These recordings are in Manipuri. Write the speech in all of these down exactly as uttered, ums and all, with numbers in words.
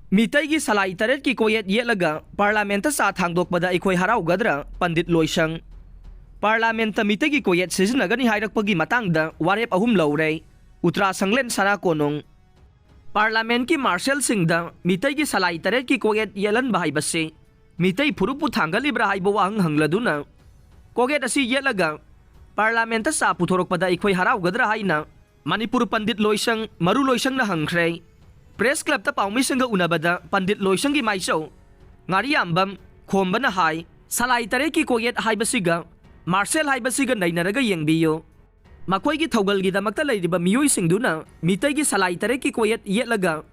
ꯃꯤꯇꯩꯒꯤ ꯁꯂꯥꯏ ꯇꯔꯦꯠꯀꯤ ꯀꯣꯌꯦꯠ ꯌꯦꯠꯂꯒ ꯄꯥꯔꯂꯥꯃꯦꯟꯇ ꯆꯥ ꯊꯥꯡꯗꯣꯛꯄꯗ ꯑꯩꯈꯣꯏ ꯍꯔꯥꯎꯒꯗ꯭ꯔꯥ? ꯄꯟꯗꯤꯠ ꯂꯣꯏꯁꯪ꯫ ꯄꯥꯔꯂꯥꯃꯦꯟꯇ ꯃꯤꯇꯩꯒꯤ ꯀꯣꯌꯦꯠ ꯁꯤꯖꯤꯟꯅꯒꯅꯤ ꯍꯥꯏꯔꯛꯄꯒꯤ ꯃꯇꯥꯡꯗ ꯋꯥꯔꯦꯞ ꯑꯍꯨꯝ ꯂꯧꯔꯦ꯫ ꯎꯇ꯭ꯔꯥ ꯁꯪꯂꯦꯟ ꯁꯅꯥ ꯀꯣꯅꯨꯡ꯫ ꯄꯥꯔꯂꯥꯃꯦꯟꯀꯤ ꯃꯥꯔꯁꯦꯜꯁꯤꯡꯗ ꯃꯤꯇꯩꯒꯤ ꯁꯂꯥꯏ ꯇꯔꯦꯠꯀꯤ ꯀꯣꯌꯦꯠ ꯌꯦꯠꯍꯟꯕ ꯍꯥꯏꯕꯁꯤ ꯃꯤꯇꯩ ꯐꯨꯔꯨꯞꯄꯨ ꯊꯥꯡꯒꯠꯂꯤꯕ꯭ꯔꯥ ꯍꯥꯏꯕ ꯋꯥꯍꯪ ꯍꯪꯂꯗꯨꯅ, ꯀꯣꯌꯦꯠ ꯑꯁꯤ ꯌꯦꯠꯂꯒ ꯄꯥꯔꯂꯥꯃꯦꯟꯇ ꯆꯥ ꯄꯨꯊꯣꯔꯛꯄꯗ ꯑꯩꯈꯣꯏ ꯍꯔꯥꯎꯒꯗ꯭ꯔꯥ ꯍꯥꯏꯅ ꯃꯅꯤꯄꯨꯔ ꯄꯟꯗꯤꯠ ꯂꯣꯏꯁꯪ, ꯃꯔꯨ ꯂꯣꯏꯁꯪꯅ ꯍꯪꯈ꯭ꯔꯦ꯫ ꯄ꯭ꯔꯦꯁ ꯀ꯭ꯂꯕꯇ ꯄꯥꯎꯃꯤꯁꯤꯡꯒ ꯎꯅꯕꯗ ꯄꯟꯗꯤꯠ ꯂꯣꯏꯁꯪꯒꯤ ꯃꯥꯏꯆꯧ ꯉꯥꯔꯤꯌꯥꯝꯕꯝ ꯈꯣꯝꯕꯅ ꯍꯥꯏ, ꯁꯂꯥꯏ ꯇꯔꯦꯠꯀꯤ ꯀꯣꯌꯦꯠ ꯍꯥꯏꯕꯁꯤꯒ ꯃꯥꯔꯁꯦꯜ ꯍꯥꯏꯕꯁꯤꯒ ꯅꯩꯅꯔꯒ ꯌꯦꯡꯕꯤꯌꯨ꯫ ꯃꯈꯣꯏꯒꯤ ꯊꯧꯒꯜꯒꯤꯗꯃꯛꯇ ꯂꯩꯔꯤꯕ ꯃꯤꯑꯣꯏꯁꯤꯡꯗꯨꯅ ꯃꯤꯇꯩꯒꯤ ꯁꯂꯥꯏ ꯇꯔꯦꯠꯀꯤ ꯀꯣꯌꯦꯠ ꯌꯦꯠꯂꯒ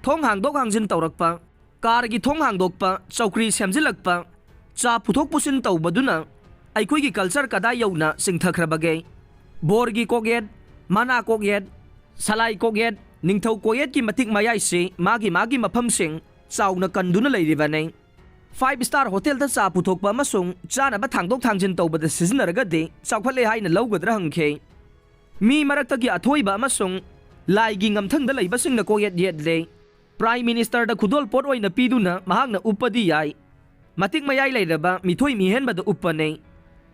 ꯊꯣꯡ ꯍꯥꯡꯗꯣꯛ ꯍꯥꯡꯖꯤꯟ ꯇꯧꯔꯛꯄ, ꯀꯥꯔꯒꯤ ꯊꯣꯡ ꯍꯥꯡꯗꯣꯛꯄ, ꯆꯧꯀ꯭ꯔꯤ ꯁꯦꯝꯖꯤꯜꯂꯛꯄ, ꯆꯥ ꯄꯨꯊꯣꯛ ꯄꯨꯁꯤꯟ ꯇꯧꯕꯗꯨꯅ ꯑꯩꯈꯣꯏꯒꯤ ꯀꯜꯆꯔ ꯀꯗꯥꯏ ꯌꯧꯅ ꯆꯤꯡꯊꯈ꯭ꯔꯕꯒꯦ? ꯕꯣꯔꯒꯤ ꯀꯣꯛꯌꯦꯠ, ꯃꯅꯥ ꯀꯣꯛꯌꯦꯠ, ꯁꯂꯥꯏ ꯀꯣꯛꯌꯦꯠ, ꯅꯤꯡꯊꯧ ꯀꯣꯛꯌꯦꯠꯀꯤ ꯃꯇꯤꯛ ꯃꯌꯥꯏꯁꯤ ꯃꯥꯒꯤ ꯃꯥꯒꯤ ꯃꯐꯝꯁꯤꯡ ꯆꯥꯎꯅ ꯀꯟꯗꯨꯅ ꯂꯩꯔꯤꯕꯅꯤ꯫ ꯐꯥꯏꯚ ꯁ꯭ꯇꯥꯔ ꯍꯣꯇꯦꯜꯗ ꯆꯥ ꯄꯨꯊꯣꯛꯄ ꯑꯃꯁꯨꯡ ꯆꯥꯅꯕ ꯊꯥꯡꯗꯣꯛ ꯊꯥꯡꯖꯤꯟ ꯇꯧꯕꯗ ꯁꯤꯖꯤꯟꯅꯔꯒꯗꯤ ꯆꯥꯎꯈꯠꯂꯦ ꯍꯥꯏꯅ ꯂꯧꯒꯗ꯭ꯔꯥ ꯍꯪꯈꯤ꯫ ꯃꯤ ꯃꯔꯛꯇꯒꯤ ꯑꯊꯣꯏꯕ ꯑꯃꯁꯨꯡ ꯂꯥꯏꯒꯤ ꯉꯝꯊꯪꯗ ꯂꯩꯕꯁꯤꯡꯅ ꯀꯣꯛꯌꯦꯠ ꯌꯦꯠꯂꯦ꯫ ꯄ꯭ꯔꯥꯏꯝ ꯃꯤꯅꯤꯁꯇꯔꯗ ꯈꯨꯗꯣꯜꯄꯣꯠ ꯑꯣꯏꯅ ꯄꯤꯗꯨꯅ ꯃꯍꯥꯛꯅ ꯎꯞꯄꯗꯤ ꯌꯥꯏ꯫ ꯃꯇꯤꯛ ꯃꯌꯥꯏ ꯂꯩꯔꯕ ꯃꯤꯊꯣꯏ ꯃꯤꯍꯦꯟꯕꯗ ꯎꯞꯄꯅꯤ꯫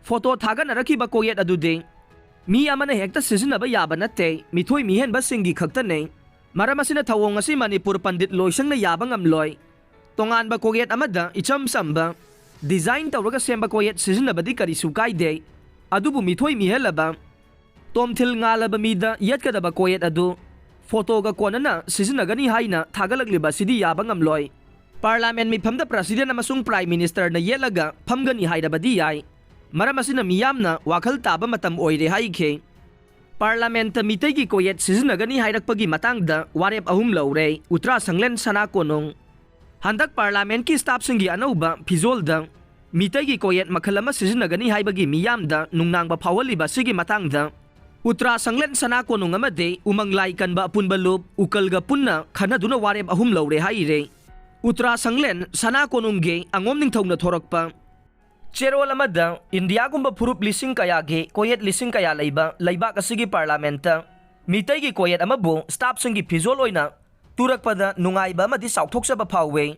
ꯐꯣꯇꯣ ꯊꯥꯒꯠꯅꯔꯛꯈꯤꯕ ꯀꯣꯛꯌꯦꯠ ꯑꯗꯨꯗꯤ ꯃꯤ ꯑꯃꯅ ꯍꯦꯛꯇ ꯁꯤꯖꯤꯟꯅꯕ ꯌꯥꯕ ꯅꯠꯇꯦ, ꯃꯤꯊꯣꯏ ꯃꯤꯍꯦꯟꯕꯁꯤꯡꯒꯤ ꯈꯛꯇꯅꯤ꯫ ꯃꯔꯝ ꯑꯁꯤꯅ ꯊꯧꯑꯣꯡ ꯑꯁꯤ ꯃꯅꯤꯄꯨꯔ ꯄꯟꯗꯤꯠ ꯂꯣꯏꯁꯪꯅ ꯌꯥꯕ ꯉꯝꯂꯣꯏ꯫ ꯇꯣꯉꯥꯟꯕ ꯀꯣꯛꯌꯦꯠ ꯑꯃꯗ ꯏꯆꯝ ꯆꯝꯕ ꯗꯤꯖꯥꯏꯟ ꯇꯧꯔꯒ ꯁꯦꯝꯕ ꯀꯣꯛꯌꯦꯠ ꯁꯤꯖꯤꯟꯅꯕꯗꯤ ꯀꯔꯤꯁꯨ ꯀꯥꯏꯗꯦ, ꯑꯗꯨꯕꯨ ꯃꯤꯊꯣꯏ ꯃꯤꯍꯦꯜꯂꯕ, ꯇꯣꯝꯊꯤꯜ ꯉꯥꯜꯂꯕ ꯃꯤꯗ ꯌꯦꯠꯀꯗꯕ ꯀꯣꯛꯌꯦꯠ ꯑꯗꯨ ꯐꯣꯇꯣꯒ ꯀꯣꯟꯅꯅ ꯁꯤꯖꯤꯟꯅꯒꯅꯤ ꯍꯥꯏꯅ ꯊꯥꯒꯠꯂꯛꯂꯤꯕ ꯑꯁꯤꯗꯤ ꯌꯥꯕ ꯉꯝꯂꯣꯏ꯫ ꯄꯥꯔꯂꯥꯃꯦꯟ ꯃꯤꯐꯝꯗ ꯄ꯭ꯔꯁꯤꯗꯦꯟ ꯑꯃꯁꯨꯡ ꯄ꯭ꯔꯥꯏꯝ ꯃꯤꯅꯤꯁꯇꯔꯅ ꯌꯦꯠꯂꯒ ꯐꯝꯒꯅꯤ ꯍꯥꯏꯔꯕꯗꯤ ꯌꯥꯏ꯫ ꯃꯔꯝ ꯑꯁꯤꯅ ꯃꯤꯌꯥꯝꯅ ꯋꯥꯈꯜ ꯇꯥꯕ ꯃꯇꯝ ꯑꯣꯏꯔꯦ ꯍꯥꯏꯈꯤ꯫ ꯄꯥꯔꯂꯥꯃꯦꯟꯇ ꯃꯤꯇꯩꯒꯤ ꯀꯣꯌꯦꯠ ꯁꯤꯖꯤꯟꯅꯒꯅꯤ ꯍꯥꯏꯔꯛꯄꯒꯤ ꯃꯇꯥꯡꯗ ꯋꯥꯔꯦꯞ ꯑꯍꯨꯝ ꯂꯧꯔꯦ꯫ ꯎꯇ꯭ꯔꯥ ꯁꯪꯂꯦꯟ ꯁꯅꯥ ꯀꯣꯅꯨꯡ꯫ ꯍꯟꯗꯛ ꯄꯥꯔꯂꯥꯃꯦꯟꯀꯤ ꯁ꯭ꯇꯥꯐꯁꯤꯡꯒꯤ ꯑꯅꯧꯕ ꯐꯤꯖꯣꯜꯗ ꯃꯤꯇꯩꯒꯤ ꯀꯣꯌꯦꯠ ꯃꯈꯜ ꯑꯃ ꯁꯤꯖꯤꯟꯅꯒꯅꯤ ꯍꯥꯏꯕꯒꯤ ꯃꯤꯌꯥꯝꯗ ꯅꯨꯡꯅꯥꯡꯕ ꯐꯥꯎꯍꯜꯂꯤꯕ ꯑꯁꯤꯒꯤ ꯃꯇꯥꯡꯗ ꯎꯇ꯭ꯔꯥ ꯁꯪꯂꯦꯟ ꯁꯅꯥ ꯀꯣꯅꯨꯡ ꯑꯃꯗꯤ ꯎꯃꯪ ꯂꯥꯏ ꯀꯟꯕ ꯑꯄꯨꯟꯕ ꯂꯨꯞ ꯎꯀꯜꯒ ꯄꯨꯟꯅ ꯈꯟꯅꯗꯨꯅ ꯋꯥꯔꯦꯞ ꯑꯍꯨꯝ ꯂꯧꯔꯦ ꯍꯥꯏꯔꯦ꯫ ꯎꯇ꯭ꯔꯥ ꯁꯪꯂꯦꯟ ꯁꯅꯥ ꯀꯣꯅꯨꯡꯒꯤ ꯑꯉꯣꯝ ꯅꯤꯡꯊꯧꯅ ꯊꯣꯔꯛꯄ ꯆꯦꯔꯣꯜ ꯑꯃꯗ ꯏꯟꯗꯤꯌꯥꯒꯨꯝꯕ ꯐꯨꯔꯨꯞ ꯂꯤꯁꯤꯡ ꯀꯌꯥꯒꯤ ꯀꯣꯌꯦꯠ ꯂꯤꯁꯤꯡ ꯀꯌꯥ ꯂꯩꯕ ꯂꯩꯕꯥꯛ ꯑꯁꯤꯒꯤ ꯄꯥꯔꯂꯥꯃꯦꯟꯇ ꯃꯤꯇꯩꯒꯤ ꯀꯣꯌꯦꯠ ꯑꯃꯕꯨ ꯁ꯭ꯇꯥꯐꯁꯤꯡꯒꯤ ꯐꯤꯖꯣꯜ ꯑꯣꯏꯅ ꯇꯨꯔꯛꯄꯗ ꯅꯨꯡꯉꯥꯏꯕ ꯑꯃꯗꯤ ꯆꯥꯎꯊꯣꯛꯆꯕ ꯐꯥꯎꯋꯦ꯫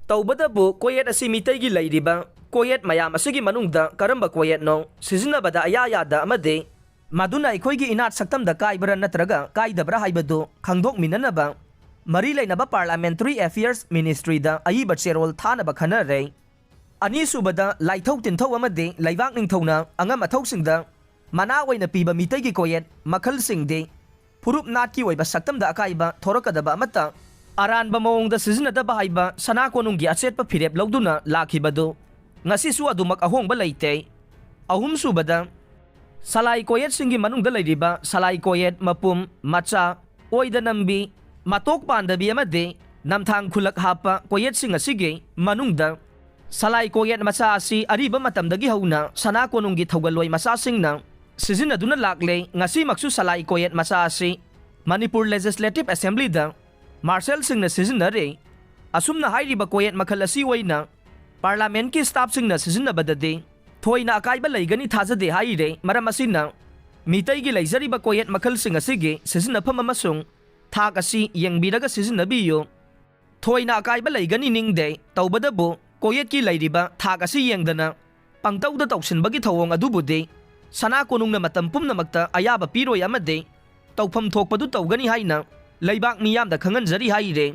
ꯇꯧꯕꯇꯕꯨ ꯀꯣꯌꯦꯠ ꯑꯁꯤ ꯃꯤꯇꯩꯒꯤ ꯂꯩꯔꯤꯕ ꯀꯣꯌꯦꯠ ꯃꯌꯥꯝ ꯑꯁꯤꯒꯤ ꯃꯅꯨꯡꯗ ꯀꯔꯝꯕ ꯀꯣꯌꯦꯠꯅꯣ ꯁꯤꯖꯤꯟꯅꯕꯗ ꯑꯌꯥ ꯌꯥꯗ ꯑꯃꯗꯤ ꯃꯗꯨꯅ ꯑꯩꯈꯣꯏꯒꯤ ꯏꯅꯥꯠ ꯁꯛꯇꯝꯗ ꯀꯥꯏꯕ꯭ꯔꯥ ꯅꯠꯇ꯭ꯔꯒ ꯀꯥꯏꯗꯕ꯭ꯔꯥ ꯍꯥꯏꯕꯗꯨ ꯈꯪꯗꯣꯛꯃꯤꯟꯅꯅꯕ ꯃꯔꯤ ꯂꯩꯅꯕ Parliamentary Affairs Ministryꯗ ꯑꯏꯕ ꯆꯦꯔꯣꯜ ꯊꯥꯅꯕ ꯈꯟꯅꯔꯦ꯫ ꯑꯅꯤꯁꯨꯕꯗ, ꯂꯥꯏꯊꯧ ꯇꯤꯟꯊꯧ ꯑꯃꯗꯤ ꯂꯩꯕꯥꯛ ꯅꯤꯡꯊꯧꯅ ꯑꯉꯝ ꯑꯊꯧꯁꯤꯡꯗ ꯃꯅꯥ ꯑꯣꯏꯅ ꯄꯤꯕ ꯃꯤꯇꯩꯒꯤ ꯀꯣꯌꯦꯠ ꯃꯈꯜꯁꯤꯡꯗꯤ ꯐꯨꯔꯨꯞ ꯅꯥꯠꯀꯤ ꯑꯣꯏꯕ ꯁꯛꯇꯝꯗ ꯑꯀꯥꯏꯕ ꯊꯣꯔꯛꯀꯗꯕ ꯑꯃꯠꯇ ꯑꯔꯥꯟꯕ ꯃꯑꯣꯡꯗ ꯁꯤꯖꯤꯟꯅꯗꯕ ꯍꯥꯏꯕ ꯁꯅꯥ ꯀꯣꯅꯨꯡꯒꯤ ꯑꯆꯦꯠꯄ ꯐꯤꯔꯦꯞ ꯂꯧꯗꯨꯅ ꯂꯥꯛꯈꯤꯕꯗꯨ ꯉꯁꯤꯁꯨ ꯑꯗꯨꯃꯛ ꯑꯍꯣꯡꯕ ꯂꯩꯇꯦ꯫ ꯑꯍꯨꯝꯁꯨꯕꯗ, ꯁꯂꯥꯏ ꯀꯣꯌꯦꯠꯁꯤꯡꯒꯤ ꯃꯅꯨꯡꯗ ꯂꯩꯔꯤꯕ ꯁꯂꯥꯏ ꯀꯣꯌꯦꯠ ꯃꯄꯨꯝ, ꯃꯆꯥ, ꯑꯣꯏꯗ ꯅꯝꯕꯤ, ꯃꯇꯣꯛ ꯄꯥꯟꯗꯕꯤ ꯑꯃꯗꯤ ꯅꯝꯊꯥꯡ ꯈꯨꯜꯂꯛ ꯍꯥꯞꯄ ꯀꯣꯌꯦꯠꯁꯤꯡ ꯑꯁꯤꯒꯤ ꯃꯅꯨꯡꯗ ꯁꯂꯥꯏ ꯀꯣꯌꯦꯠ ꯃꯆꯥ ꯑꯁꯤ ꯑꯔꯤꯕ ꯃꯇꯝꯗꯒꯤ ꯍꯧꯅ ꯁꯅꯥ ꯀꯣꯅꯨꯡꯒꯤ ꯊꯧꯒꯜꯂꯣꯏ ꯃꯆꯥꯁꯤꯡꯅ ꯁꯤꯖꯤꯟꯅꯗꯨꯅ ꯂꯥꯛꯂꯦ꯫ ꯉꯁꯤꯃꯛꯁꯨ ꯁꯂꯥꯏ ꯀꯣꯌꯦꯠ ꯃꯆꯥ ꯑꯁꯤ ꯃꯅꯤꯄꯨꯔ Legislative Assemblyꯗ ꯃꯥꯔꯁꯦꯜꯁꯤꯡꯅ ꯁꯤꯖꯤꯟꯅꯔꯤ꯫ ꯑꯁꯨꯝꯅ ꯍꯥꯏꯔꯤꯕ ꯀꯣꯌꯦꯠ ꯃꯈꯜ ꯑꯁꯤ ꯑꯣꯏꯅ Parliamentꯀꯤ staffꯁꯤꯡꯅ ꯁꯤꯖꯤꯟꯅꯕꯗꯗꯤ ꯊꯣꯏꯅ ꯑꯀꯥꯏꯕ ꯂꯩꯒꯅꯤ ꯊꯥꯖꯗꯦ ꯍꯥꯏꯔꯦ꯫ ꯃꯔꯝ ꯑꯁꯤꯅ ꯃꯤꯇꯩꯒꯤ ꯂꯩꯖꯔꯤꯕ ꯀꯣꯌꯦꯠ ꯃꯈꯜꯁꯤꯡ ꯑꯁꯤꯒꯤ ꯁꯤꯖꯤꯟꯅꯐꯝ ꯑꯃꯁꯨꯡ ꯊꯥꯛ ꯑꯁꯤ ꯌꯦꯡꯕꯤꯔꯒ ꯁꯤꯖꯤꯟꯅꯕꯤꯌꯨ꯫ ꯊꯣꯏꯅ ꯑꯀꯥꯏꯕ ꯂꯩꯒꯅꯤ ꯅꯤꯡꯗꯦ꯫ ꯇꯧꯕꯇꯕꯨ ꯀꯣꯌꯦꯠꯀꯤ ꯂꯩꯔꯤꯕ ꯊꯥꯛ ꯑꯁꯤ ꯌꯦꯡꯗꯅ ꯄꯪꯇꯧꯗ ꯇꯧꯁꯤꯟꯕꯒꯤ ꯊꯧꯑꯣꯡ ꯑꯗꯨꯕꯨꯗꯤ ꯁꯅꯥ ꯀꯣꯅꯨꯡꯅ ꯃꯇꯝ ꯄꯨꯝꯅꯃꯛꯇ ꯑꯌꯥꯕ ꯄꯤꯔꯣꯏ ꯑꯃꯗꯤ ꯇꯧꯐꯝ ꯊꯣꯛꯄꯗꯨ ꯇꯧꯒꯅꯤ ꯍꯥꯏꯅ ꯂꯩꯕꯥꯛ ꯃꯤꯌꯥꯝꯗ ꯈꯪꯍꯟꯖꯔꯤ ꯍꯥꯏꯔꯦ꯫